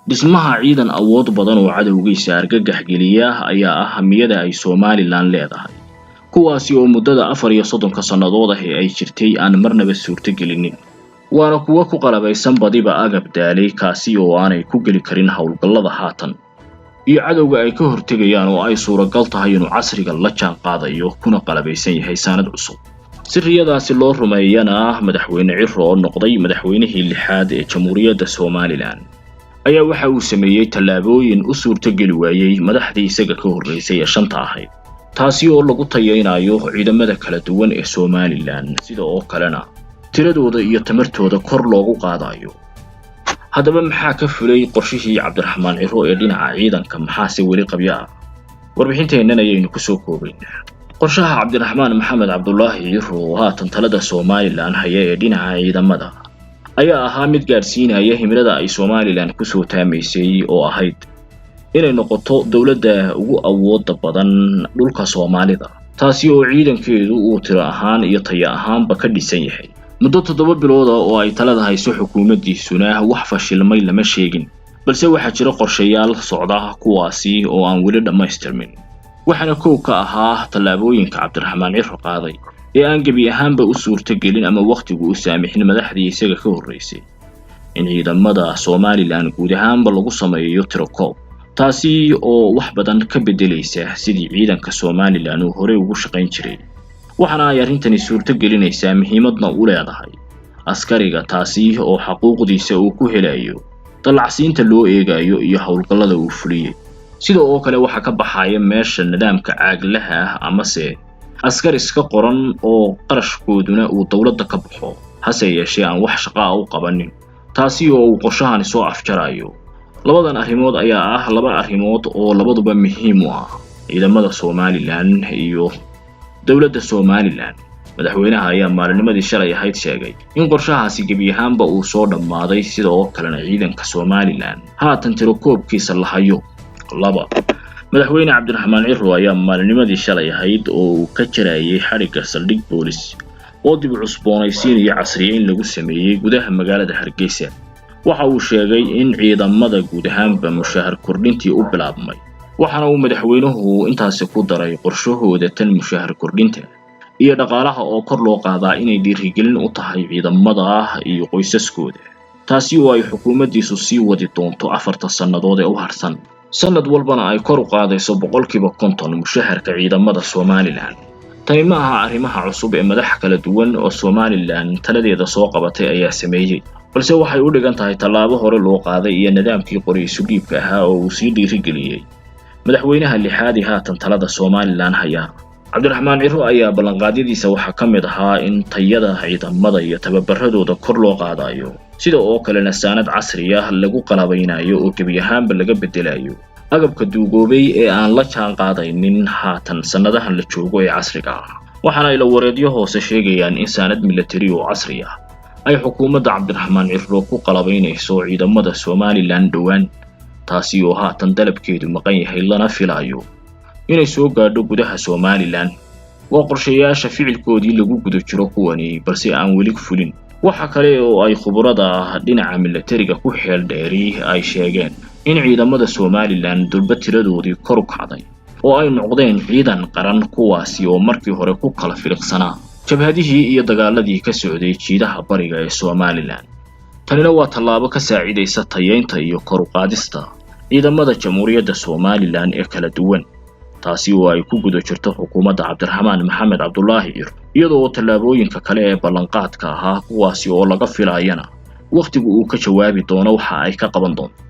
Dhismaha ciidan awood badan oo cadowgiisa argagax geliya ayaa ah hamiyada ay Somaliland leedahay, kuwaasi oo muddada 34-ka sannadood ah ee ay jirtay aan marnaba suurtagelinin. Waana kuwo ku qalabaysan badiba agab daalay, kaasi oo aanay ku geli karin howlgallada haatan iyo cadowga ay ka hortegayaan, oo ay suuragal tahay inuu casriga la jaan qaadayo kuna qalabaysan yahay saanad cusub. Si riyadaasi loo rumeeyana, madaxweyne Ciro oo noqday madaxweynihii lixaad ee Jamhuuriyadda Somaliland ayaa waxa uu sameeyey tallaabooyin u suurtogeli waayey madaxdii isaga ka horreysay ee shanta ahayd, taasi oo lagu tayaynayo ciidamada kala duwan ee Somaliland, sida oo kalena tiradooda iyo tamartooda kor loogu qaadayo. Haddaba maxaa ka fulay qorshihii Cabdiraxmaan Ciro ee dhinaca ciidanka, maxaase weli qabyo ah? Warbixinteennan ayaynu kusoo koobaynaa. Qorshaha Cabdiraxmaan Maxamed Cabdulaahi Ciro oo haatan talada Somaliland haya ee dhinaca ciidamada ayaa ahaa mid gaadhsiinaya himilada ay Somaliland kusoo taamaysay oo ahayd inay noqoto dowladda ugu awooda badan dhulka Soomaalida, taasi oo ciidankeedu uu tiro ahaan iyo tayo ahaanba ka dhisan yahay. Muddo 7 bilood oo ay talada hayso xukuumaddiisuna wax fashilmay lama sheegin, balse waxaa jira qorshayaal socda, kuwaasi oo aan weli dhammaystirmin. Waxaana kow ka ahaa tallaabooyinka Cabdiraxmaan Ciro qaaday ee aan gebi ahaanba u suurtagelin ama wakhtigu u saamixin madaxdii isaga ka horreysay in ciidamada Somaliland guud ahaanba lagu sameeyo tirokoob, taasi oo wax badan ka beddelaysa sidii ciidanka Somaliland uu horey ugu shaqayn jiray. Waxaana ay arrintani suurto gelinaysaa, muhiimadna u leedahay askariga, taasi oo xaquuqdiisa uu ku helayo dallacsiinta loo eegayo iyo howlgallada uu fuliyey. Sida oo kale waxaa ka baxaya meesha nidaamka caaglaha ah amase askar iska qoran oo qarashkooduna uu dowladda ka baxo, hase yeeshee aan wax shaqo ah u qabanin, taasi oo uu qorshahani soo afjarayo. Labadan arrimood ayaa ah laba arrimood oo labaduba muhiim u ah ciidamada Somaliland iyo dowladda Somaliland. Madaxweynaha ayaa maalinimadii shalay ahayd sheegay in qorshahaasi gebi ahaanba uu soo dhammaaday, sida oo kalena ciidanka Somaliland haatan tirakoobkiisa la hayo. Laba, madaxweyne Cabdiraxmaan Ciro ayaa maalinimadii shalay ahayd oo uu ka jarayay xadhigga saldhig boolis oo dib u cusboonaysiin iyo casriyeyn lagu sameeyey gudaha magaalada Hargeysa waxa uu sheegay in ciidamada guud ahaanba mushahar kordhintii u bilaabmay. Waxaana uu madaxweynuhu intaasi ku daray qorshahooda tan mushahar kordhinta iyo dhaqaalaha oo kor loo qaadaa inay dhiirigelin u tahay ciidamada iyo qoysaskooda, taasi oo ay xukuumaddiisu sii wadi doonto 4-ta sannadood ee u harsan, sanad walbana ay kor u qaadayso 50% mushaharka ciidamada Somaliland. Tani ma aha arrimaha cusub ee madax kala duwan oo Somaliland taladeeda soo qabatay ayaa sameeyey, balse waxay u dhigan tahay tallaabo hore loo qaaday iyo nidaamkii qori isu dhiibka ahaa oo uu sii dhiirigeliyey madaxweynaha lixaadii haatan talada Somaliland haya. Cabdiraxmaan Ciro ayaa ballanqaadyadiisa waxaa ka mid ahaa in tayada ciidamada iyo tababaradooda kor loo qaadayo, sida oo kalena saanad casri ah lagu qalabaynayo oo gebi ahaanba laga bedelayo agabka duugoobay ee aan la jaan qaadaynin haatan sannadahan la joogo ee casriga ah. Waxaana ilo wareedyo hoose sheegayaan in saanad militari oo casri ah ay xukuumadda Cabdiraxmaan Ciro ku qalabaynayso ciidamada Somaliland dhowaan, taasi oo haatan dalabkeedu maqan yahay lana filayo inay soo gaadho gudaha Somaliland. Waa qorshayaasha ficilkoodii lagu guda jiro kuwani, balse aan weli fulin. Waxa kale oo ay khubarada dhinaca militariga ku xeel dheeri ay sheegeen in ciidamada Somaliland durba tiradoodii kor u kacday oo ay noqdeen ciidan qaran, kuwaasi oo markii hore ku kala firiqsanaa jabhadihii iyo dagaaladii ka socday jiidaha bariga ee Somaliland. Tanina waa tallaabo ka saacidaysa tayeynta iyo kor u qaadista ciidamada Jamhuuriyadda Somaliland ee kala duwan, taasi oo ay ku guda jirto xukuumadda Cabdiraxmaan Maxamed Cabdulaahi Ciro, iyadoo tallaabooyinka kale ee ballanqaadka ahaa, kuwaasi oo laga filayana wakhtigu uu ka jawaabi doono waxa ay ka qaban doonto.